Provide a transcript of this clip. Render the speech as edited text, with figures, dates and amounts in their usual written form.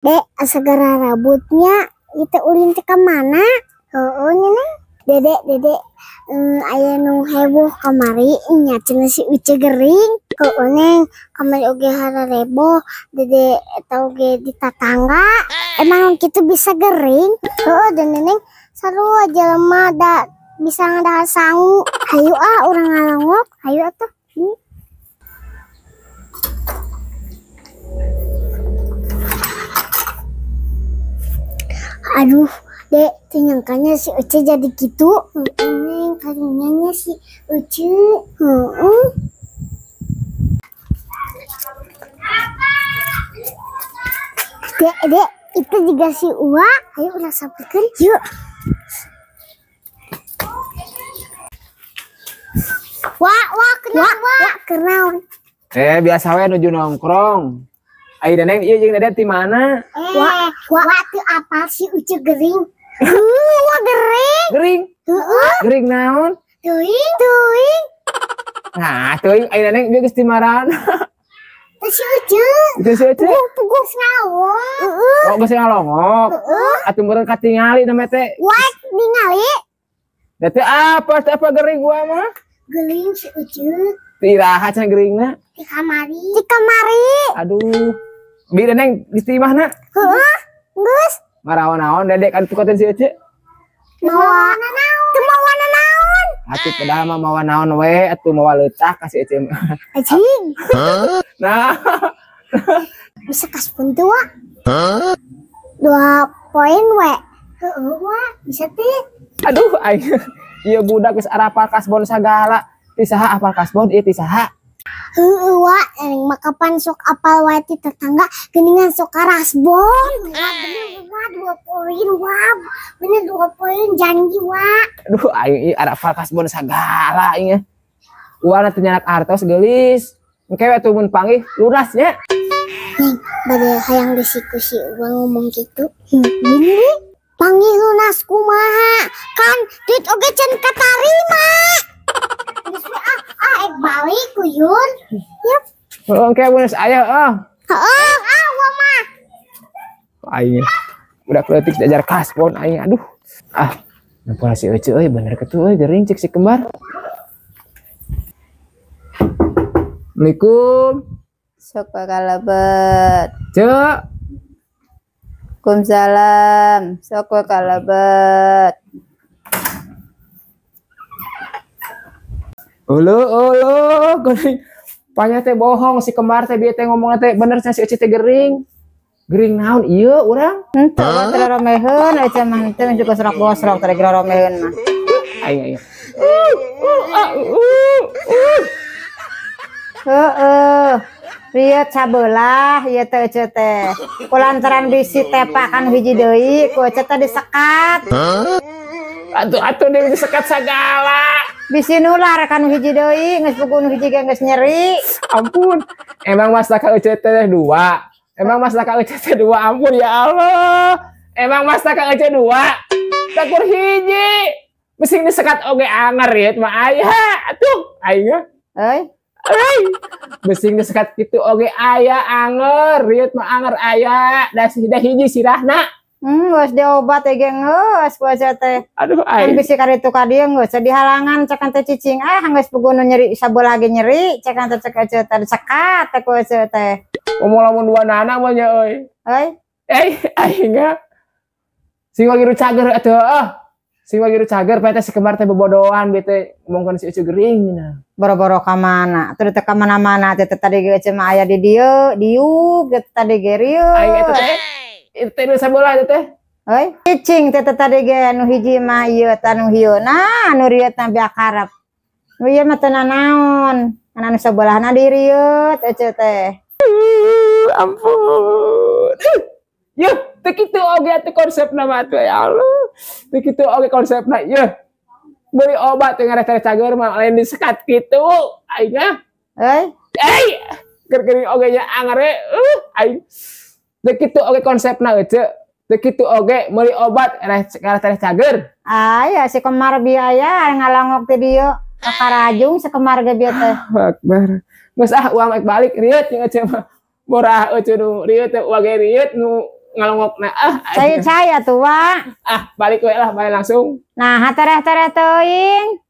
Dek, segera rabutnya itu ulin teh ka mana? Heueuh nya Neng. Dedek, dedek, aya nu heboh kamari nya cenah si Uce gering. Heueuh Neng, kamari oge harareboh, dede eta oge di tatangga. Emang kitu bisa gering? Heueuh dan Neneng sarua jelema da bisa ngadahar sangu. Hayu ah urang ngalongok, hayu atuh. Aduh, Dek, ternyangkanya si Uce jadi gitu. Neng, karunyanya si Uce. Dek, dek, itu juga si Uwa. Ayo ulah sampaikan, yuk. Wah, wah, kenal, wah, kenal. Biasa we nuju nongkrong. Ayo Neneng, iya jeung Dede di mana? Wah, wah, teu apal si Uce gering. Wah, gering. Gering. Heeh. Gering naon? Teuing, teuing. Nah, teuing ayo Neneng ieu geus di marana. Teu si Uce. Teu si Uce. Puguh ngalongok. Heeh. Oh, geus ngalongok. Heeh. Atuh meureun katingali na teh. Wah, ningali. Da teu apa, teu apa gering gua mah? Gering si Uce. Teu iraha cenah geringna? Di kamari. Di kamari. Aduh. Bi Neneng geus di imahna? Heeh, geus. Marawan-naon Dedek atuh katen si Ece? Mawa naon? Teu mawa naon? Atuh padahal mah mawa naon we, atuh mawa leutak ka si Ece mah. Anjing. Nah. Bisa kasbon teu, Wak? 2 poin we. Heeh, Wak, bisa teh. Aduh, aing. Ieu budak geus arapal kasbon sagala. Ti saha apal kasbon ieu ti saha? Heeh, Wak, neng mah kapan sok apal wae ti tetangga geuningan sok karasbon. Wah, bener Wak, 2 poin, Wak. Bener 2 poin janji, Wak. Aduh, aing ieu arapal kasbon sagala aing. Uana teu nyanak artos geulis. Engke we atuh mun panggih lunas nya. Neng, bade hayang bisi ku si Uwa ngomong kitu. Bener panggih lunas kumaha? Kan duit oge can katarima. Geus we ah, ek balik kuyun. Yup. Heeh, engke mun geus aya heeh. Heeh, ah Uwa mah. Aing budak leutik diajar kasbon aing aduh. Ah, nempoan si Ece euy bener kitu euy gering cek si kembar. Assalamualaikum. Sok kalebet. Cek. Waalaikumsalam. Sok kalebet. Ulu ulu geuning. Panya teh bohong si kembar teh bieu teh ngomongna teh bener si Ece teh gering. Gering naon ieu urang? Henteu teh romeheun Ece mah henteu geus gosrok gosrok teh romeheun mah. Aing aing. Heeh. Rieu sabelah ieu teh Ece teh. Kulantaran bisi tepakan hiji deui ku Ece teh disekat. Atuh atuh deui disekat sagala. Bisi nular kan hiji deui geus puguh nu hiji ge geus nyeri. Ampun. Emang mas ka Ece teh 2. Emang mas ka Ece teh 2 ampun ya Allah. Emang mas ka Ece 2. Takur hiji. Bisi disekat oge anger ieu mah aya. Atuh aing. Euy. Euy. Besing disekat kitu oge aya anger, rieut mah anger aya, da hiji sirahna. Geus diobat ge geus ku Ece teh. Aduh aing. Bisi karitu ka dieu geus dihalangan cekan teh cicing ah geus puguh nu nyeri sabelah ge nyeri cekan teh cek Ece teh disekat teh ku Ece teh. Ngomong lamun dua nana mah nya euy. Euy. Aing ga. Sing wagi cager atuh ah. Sing wagi cager bae teh si kembar teh bobodohan bae teh ngomongkeun si Ece gering cenah. Boro-boro ka mana? Atuh teh ka mana-mana teh tadi ge Ece mah aya di dieu, diuk teh tadi ge rieu. Aing eta teh. Itu teh nu sabelah teh teh. Euy, cicing teh tadi ge nu hiji mah ieu teh nu hieuna, nu rieutna beak karep. Nu ieu mah teu nanaon. Kana nu sabelahna dirieut Ece teh. Ampun. Yeuh, teu kitu oge atuh konsepna mah atuh ya Allah. Teu kitu oge konsepna yeuh. Beli obat teh ngareh cager mah lain disekat kitu aing mah. Euy. Euy, gering oge nya angere aing. Teu kitu oge konsepna Ece. Teu kitu oge meuli obat ngareh cager. Aya si kemar biaya ngalongok teh dieu. Ka Karajung si kemar ge bieu teh. Akbar. Geus ah uang ek balik rieut nya Ece mah. Murah Ece nu rieut teh wage rieut nu Ngalongok nah ah. Cai-cai atuh, Wa. Ah, balik we lah, balik langsung. Nah, tereh-tereh teuing.